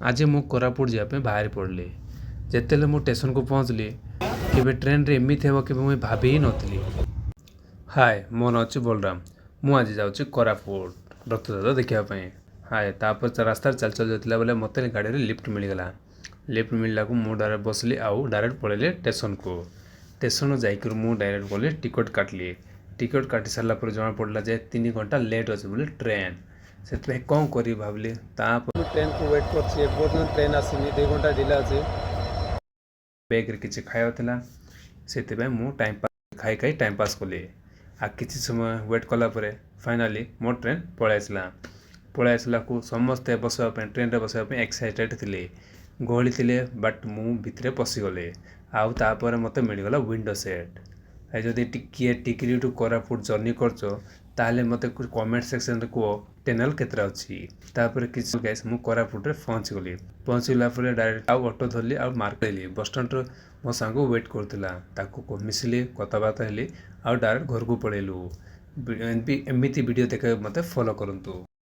ଆଜି ମୁଁ କୋରାପୁଟ ଯିବା ପାଇଁ ବାହାରି ପଡ଼ିଲି। ଯେତେବେଳେ ମୁଁ ଷ୍ଟେସନକୁ ପହଞ୍ଚିଲି, କେବେ ଟ୍ରେନରେ ଏମିତି ହେବ, କେବେ ମୁଁ ଭାବି ହିଁ ନଥିଲି। ହାଏ, ମୋ ନାଁ ଅଛି ବଳରାମ। ମୁଁ ଆଜି ଯାଉଛି କୋରାପୁଟ ରଥଯାତ୍ରା ଦେଖିବା ପାଇଁ। ହାଏ, ତାପରେ ରାସ୍ତାରେ ଚାଲି ଚାଲି ଯାଉଥିଲା ବେଳେ ମୋତେ ଗାଡ଼ିରେ ଲିଫ୍ଟ ମିଳିଗଲା। ଲିଫ୍ଟ ମିଳିଲାକୁ ମୁଁ ଡାଇରେକ୍ଟ ବସିଲି ଆଉ ଡାଇରେକ୍ଟ ପଳେଇଲି ଷ୍ଟେସନକୁ। ଷ୍ଟେସନ ଯାଇକରି ମୁଁ ଡାଇରେକ୍ଟ ଗଲି, ଟିକେଟ୍ କାଟିଲି। ଟିକେଟ୍ କାଟି ସାରିଲା ପରେ ଜଣାପଡ଼ିଲା ଯେ 3 ଘଣ୍ଟା ଲେଟ୍ ଅଛି ବୋଲି ଟ୍ରେନ୍। ସେଥିପାଇଁ କ'ଣ କରିବି ଭାବିଲି। ତାପରେ ମୁଁ ଟ୍ରେନ୍କୁ ୱେଟ୍ କରିଛି, ଏପର୍ଯ୍ୟନ୍ତ ଟ୍ରେନ୍ ଆସିନି। 2 ଘଣ୍ଟା ଡିଲେ ଅଛି। ବ୍ୟାଗ୍ରେ କିଛି ଖାଇବା ଥିଲା, ସେଥିପାଇଁ ମୁଁ ଟାଇମ୍ ପାସ୍ ଖାଇ ଖାଇ ଟାଇମ୍ ପାସ୍ କଲି। ଆଉ କିଛି ସମୟ ୱେଟ୍ କଲା ପରେ ଫାଇନାଲି ମୋ ଟ୍ରେନ୍ ପଳେଇ ଆସିଲା। ପଳେଇ ଆସିଲାକୁ ସମସ୍ତେ ବସିବା ପାଇଁ, ଟ୍ରେନ୍ରେ ବସିବା ପାଇଁ ଏକ୍ସାଇଟେଡ଼୍ ଥିଲେ, ଗହଳି ଥିଲେ, ବଟ୍ ମୁଁ ଭିତରେ ପଶିଗଲି। ଆଉ ତାପରେ ମୋତେ ମିଳିଗଲା ୱିଣ୍ଡୋ ସିଟ୍। ଆଉ ଯଦି ଟିକିଏ ଟିକିରି ଟୁ କୋରାପୁଟ ଜର୍ଣ୍ଣି କରୁଛ, ତାହେଲେ ମୋତେ କମେଣ୍ଟ ସେକ୍ସନରେ କୁହ ଟନେଲ୍ କେତେଟା ଅଛି। ତାପରେ କିଛି ଗାଇସ୍, ମୁଁ କୋରାପୁଟରେ ପହଞ୍ଚିଗଲି। ପହଞ୍ଚିଗଲା ପରେ ଡାଇରେକ୍ଟ ଆଉ ଅଟୋ ଧରିଲି ଆଉ ମାର୍କେଟ ହେଲି। ବସଷ୍ଟାଣ୍ଡରେ ମୋ ସାଙ୍ଗ ୱେଟ୍ କରୁଥିଲା। ତାକୁ ମିଶିଲି, କଥାବାର୍ତ୍ତା ହେଲି ଆଉ ଡାଇରେକ୍ଟ ଘରକୁ ପଳେଇଲୁ। ଏମିତି ଭିଡ଼ିଓ ଦେଖିବାକୁ ମୋତେ ଫଲୋ କରନ୍ତୁ।